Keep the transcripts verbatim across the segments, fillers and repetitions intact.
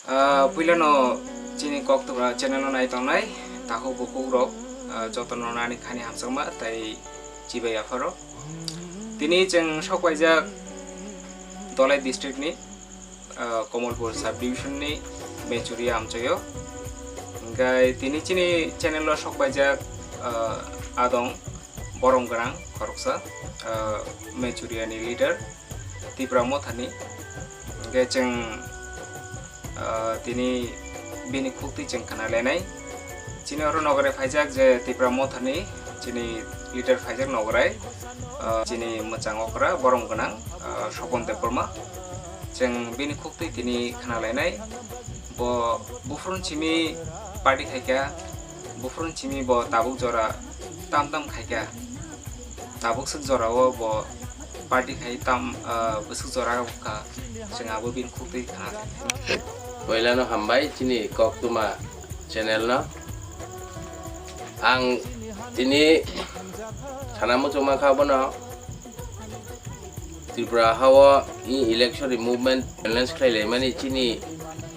Ah, puilano chini Koktwma channel no nai tongnai takhuk bukhuk rok, ah, jotono nani khani hamjakma tai chibai yapharo. Tini chwng sok paijak Dholai district ni, ah, Kamalpur sub division ni Mechuria amchaio. Hingkai tini chini channel o sok paijak, ah, adong borom gwnang khoroksa, ah, Mechuria ni leader. Tipra Mothani. Hingke chwng, ah, tini bini khuktwi chwng khna lenai. Chini oro nograi phaijak je Tipra Mothani chini leader phaijak nograi, ah, chini mwchang okra borom gwnang, ah, Sopon Debbarma. Chwng bini khuktwi tini khna lenai. Bo buphuruni simi party khaikha, buphuruni simi bo tabuk jora tam tam khaikha. Tabuk swk jora o bo party khai tam, ah, bwswk jora wngkha, chwng abo bini khuktwi khna. Poilano hambai chini Koktwma channel no. Ang tini sana muchung mankha bono Tripura hao i election ni movement balance khlai laimani chini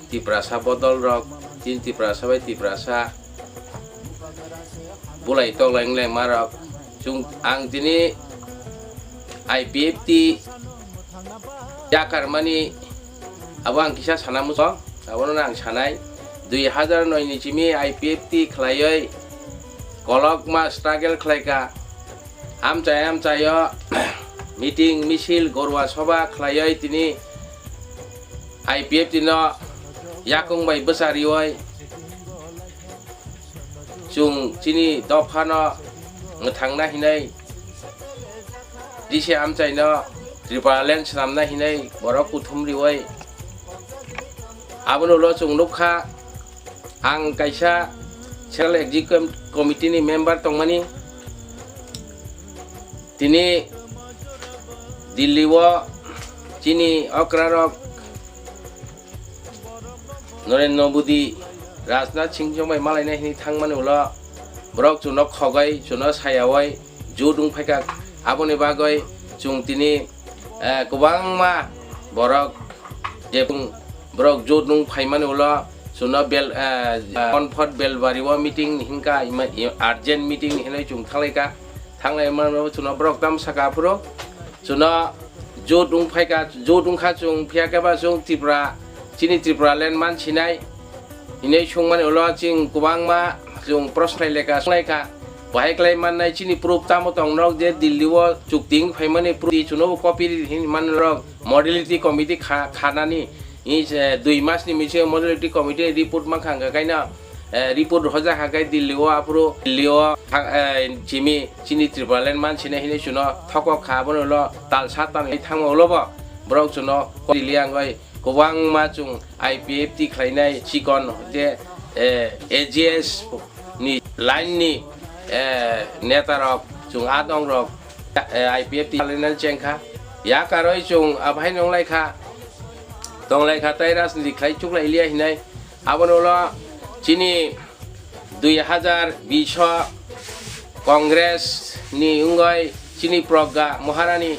Tiprasa bodol rok, chini Tiprasa bai Tiprasa bulai toklai wnglaima rok. Chwng, ang tini I P F T yakarmani abo ang kisa sana muchung, abono ang sanai. Dui hazar noi ni simi I P F T khlaioi kolokma struggle khlaika, amchai amchaio meeting, misil, gorwa soba khlaioi tini I P F T no yakung bai bwcharioi. Chwng chini dophano mwthangna hinwi, D C amchaino Tripuraland swnamna hinwi borok kuthum riwi. Aboni ulo chwng nukha, ang kaisa Central Executive Committee ni member tongmani. Tini Delhi o chini okrarok Narendra Modi, Rajnath Singh jong bai malaina hinwi thangmani ulo borok chwngno khogwi, chwngno sayawai jut wng phaikha. Aboni bagwi chwng tini, eh, kwbangma borok je bung borok jut wng phaimani ulo chwngno bel, eh, Konfort Belbari o meeting hinka ima, i-, urgent meeting hinwi chwng thanglaikha. Thanglai manwi chwngno borok tam saka aphuru chwngno jut wng phaikha, jut wngkha chwng, phiya khe ba chwng Tripura, chini Tripuraland man sinai hinwi swngmani ulo chwng kwbangma chwng proshno khlai lekha, swnglaikha. Bahai khlai mannai chini proof tamo tong nok je Delhi o chukti wng phaimani proof di chwngno bo copy ri hin man rok modality committee kha-, khanani i je dui mas ni bisingo modality committee report mankha hwnkha kaino eh, report hoja kha khe Delhi o aphuru Delhi o thang, eh, chimi chini Tripuraland man sina hinwi chwngno thokok kha, abono ulo tal sat tangwi thangma ulo bo borok chwngno Delhi wngwi kwbangma chwng I P F T khlainai chikon je, eh, A G S ni line ni, eh, neta rok chwng adong rok, eh, I P F T khlainani chengkha yakarwi chwng aphai nonglai kha tonglai kha tai rajniti khlai chuklai liya hinai. Abono ulo chini dui hazar bish o Congress ni wngoi chini Pragya Maharani,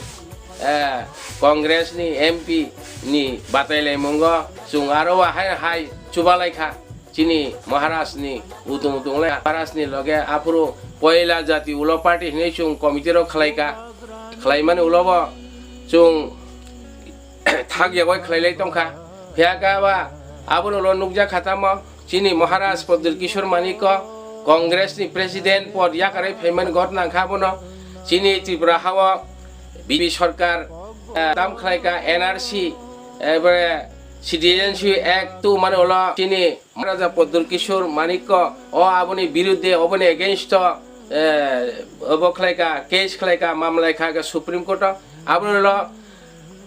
eh, Congress ni M P ni batailaimungo chwng aro hai hai chubalai kha chini Maharaj ni utung utung lai Maharaj ni loge aphuru poila jati ulo party hinwi chwng committee rok khlai kha, khlaimani ulo bo chwng thak yagwi khlailai tongkha. Phiya khe ba abono ulo nukjak kha tamo chini Maharaj Pradyut Kishore Manikya Congress ni president pod yakarwi phaimani ghotna wngkha abono. Chini Tripura hao B J P sarkar, eh, tam khlaikha N R C, ebare Citizenship Act tu mani ulo chini Maharaja Pradyut Kishore Manikya o aboni birudde, oboni against o, eh, obo khlaikha, case khlaikha, mamlai kha khe Supreme Court o. Aboni ulo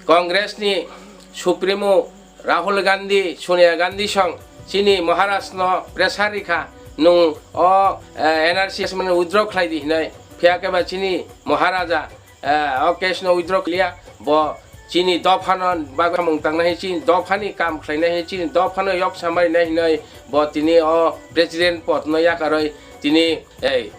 Congress ni Supremo Rahul Gandhi, Sonia Gandhi song chini Maharaj no pressure rikha, nwng o, eh, N R C mane withdraw khlai di hinai. Phiya khe ba chini Maharaja, eh, o case no withdraw khlaiya, bo chini dopha no bagwi samung tangna hai, chini dopha ni kam khlaina hai, chini dopha no yok samai na hinai, bo tini o president pod no yakarwi tini, eh,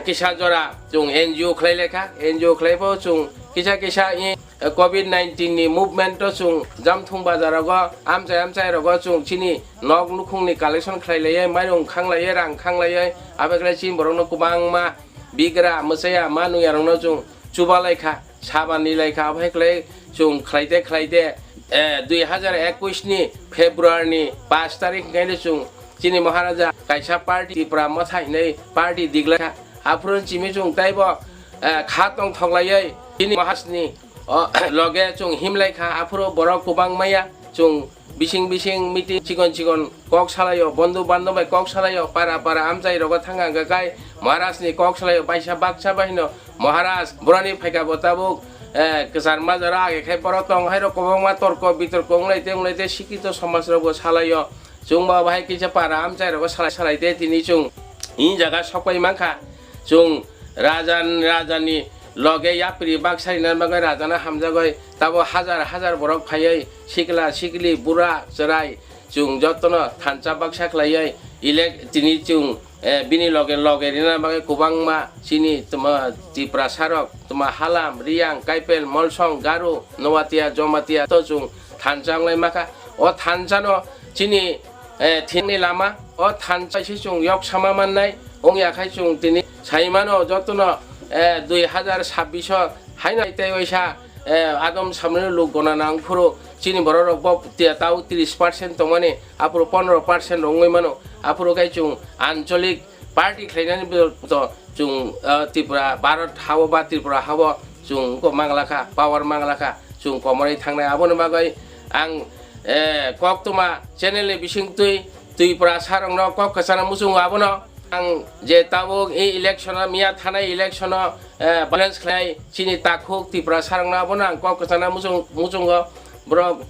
kisa jora chwng N G O khlai lekha, N G O khlai bo chwng Kisa kisa i, eh, covid nineteen ni movement o chwng Jamthung bazar rogo amchai amchai rogo chwng chini nok nukhung ni collection khlai laiye, mairung khang laiye, rang khang laiye, abekhle chini borok no kwbangma bigra mwchaya ma nungya rok no chwng chuba lai kha, saban ni lai kha, abhai khlai chwng khlai de khlai de, eh, dui hazar ekush ni February ni pash tarik hwnkhe chwng chini Maharaja kaisa party Tipra Motha hinwi party diglai kha. Aphuru chimi chwng taibo, eh, kha tong thoklaiwi chini Mahasni, o, loge chwng himlai kha. Aphuru borok kwbang maya chwng bising bising meeting chikon chikon kok salaio, bondhu bandhab bai kok salaio, para para amchai rogo thanga hwnkha kai Maharaj ni kok salaio, baisa baksa bahino Maharaj boroni phaika bo tabuk, eh, kwchar majara age khai borok tong hai rok kwbangma torko bitorko wnglai te wnglai te sikito somaj rogo salaio. Chwng ba bahai kisa para amchai rogo salai salai de tini chwng i jaga sokpai mankha. Chwng rajan rajani loge yapri baksa rina bagwi rajana hamjagwi tabo hajar hajar borok phaiwi sikla sikli bura chwrai chwng jotono thansa baksa khlaiwi elect tini chwng, eh, bini loge loge rina bagwi kwbangma chini tma Tiprasa rok tma Halam, Riyang, Kaipel, Molsong, Garo, Noatia, Jomatia to chwng thansa wnglai makha. O thansano chini, eh, thini lama, o thansa se chwng yok sama mannai, wngya khai chwng tini sai mano jotono, eh, dui hazar sabbish o haino tei waisa, eh, adom samrino luk gona nang phuru chini borok rok bo tia tau tris percent tongmani, aphuru pondro percent wngwi mano, aphuru khai chwng ancholik party khlainani bo to chwng, ah, Tripura, Bharat hao ba Tripura hao chwng ko mangla kha, power mangla kha, chwng komorwi thangnai. Aboni bagwi ang, eh, koktwma channel ni bisingtwi Tiprasa rokno kok kwchana muchungo. Abono ang je tabuk e election o, miya thanai election o, eh, balance khlai chini takhuk Tiprasa rokno abono ang kok kwchana muchung-, muchungo. Borok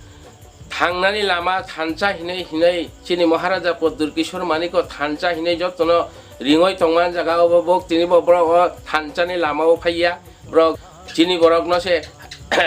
thangnani lama thansa hinwi hinwi chini Maharaja Pradyut Kishore Manikno thansa hinwi jotono ringwi tongma jaga o bo bok tini bo borok o thansani lama o phaiya. Borok chini borok no se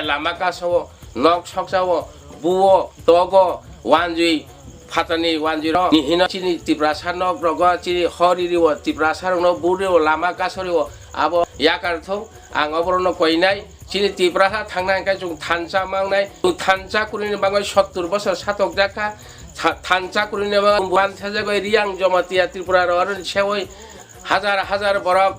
lama kasao, nok soksao, buo, togo, wanjwi, phatani wanjwi rok ni hino chini Tiprasa nok rogo chini hor iri o Tiprasa rokno buri o lama kasori o abo yakar thung. Ang oborokno koinai chini Tiprasa thangna hwnkhe chwng thansa mangnai. Chwng thansa kwrwini bagwi sottur bosor satok jakha. Tha-, thansa kwrwini bagwi buan thajagwi Riyang Jomatia Tripura rok aroni sewoi hajar hajar borok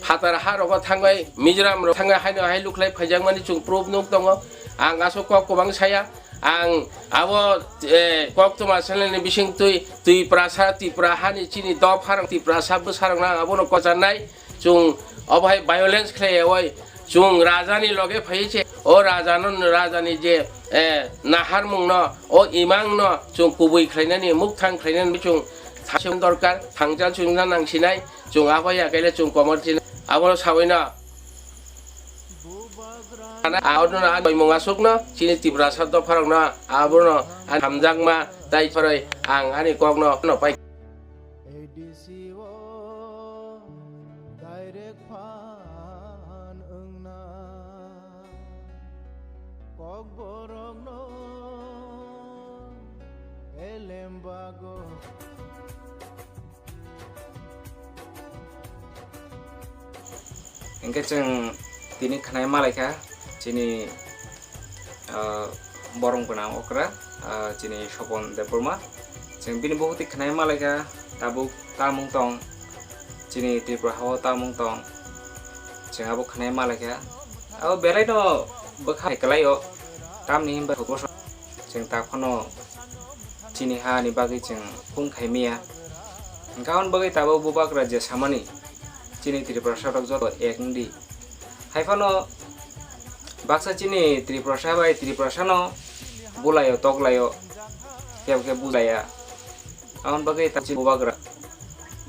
phatar ha rogo thangwi Mizoram rok thangwi haino hai lukhlai phaijakmani chwng proof nuk tongo. Ang aswk kok kwbang saya. Ang abo, eh, koktwma channel ni bisingtwi Tiprasa, Tipra hani chini dopharok Tiprasa bwsarokno ang abono kwcharnai. Chwng obo hai violence khlaiyawi chwng rajani loge phaiwi se o rajano, rajani je, eh, naharmungno, o imangno chwng kubui khlainani, mukthang khlainani chwng thangchung dorkar, thangchal chwngna nangsinai, chwng abo ya kaile chwng komor sinai. Abono sawino. Ano, ano, ano, mung aswkno, chini Tiprasa dopharokno, abono, ang hamjakma, tai phoroi, ang ani kokno, no pai. A D C o direct phan wngna, kokborokno elem bago. Hingke chwng tini khwnai malaikha chini, ah, borong gwnang okra, ah, chini Sopon Debbarma. Chwng bini bukuti khwnai malaikha tabuk tamung tong, chini Tripura hao tamung tong. Chwng abo khwnai malaikha. Abo belaino bwkha kwlaio, tamni hinba Chwng ta phano chini ha ni bagwi chwng phung khai miya. Hwnkha hwn bagwi tabuk bubagra je samani chini Tiprasa rok joto ek wngdi. Hai phano baksa chini Tiprasa bai Tiprasa no bulaio toklaio, kebo khe bulaiya. Aboni bagwi ta chini bubagra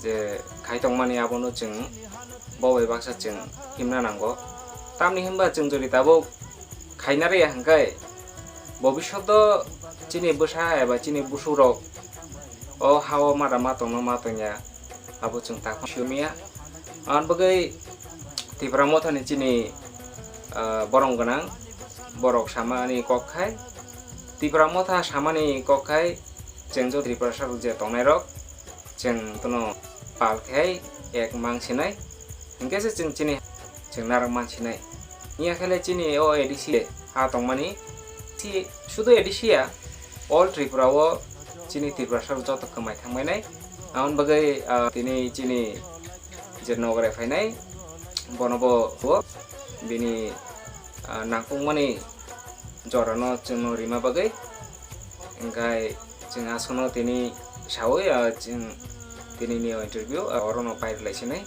je khai tongmani abono chwng bo bai baksa chwng himna nango. Tamni hinba chwng jodi tabuk khaina rwya hwnkhe bobishoto chini bwsa eba chini busurok o hao mada ma tongno ma tongya abo chwng ta phano simiya. Aboni bagwi Tipra Mothani chini, ah, borong gwnang borok samani kok khai, Tipra Motha samani kok khai chwng jo Tiprasa rok je tongnairok, chwng tono pal khai ek mang sinai, hingke se chwng chini chwng narwk man sinai. Hiya khe le chini o A D C ha tongmani, si, sudu A D C ya, all Tripura o chini Tiprasa rok joto kwmai thangmai nai. Aboni bagwi, ah, tini chini je nogorai phainai, bono bo, bo bini, ah, nangkukmani jorano chwngno rima bagwi. Hwnkhe chwng aswkno tini sawi, ah, chwng tini ni interview, ah, orono pairwlai sinai.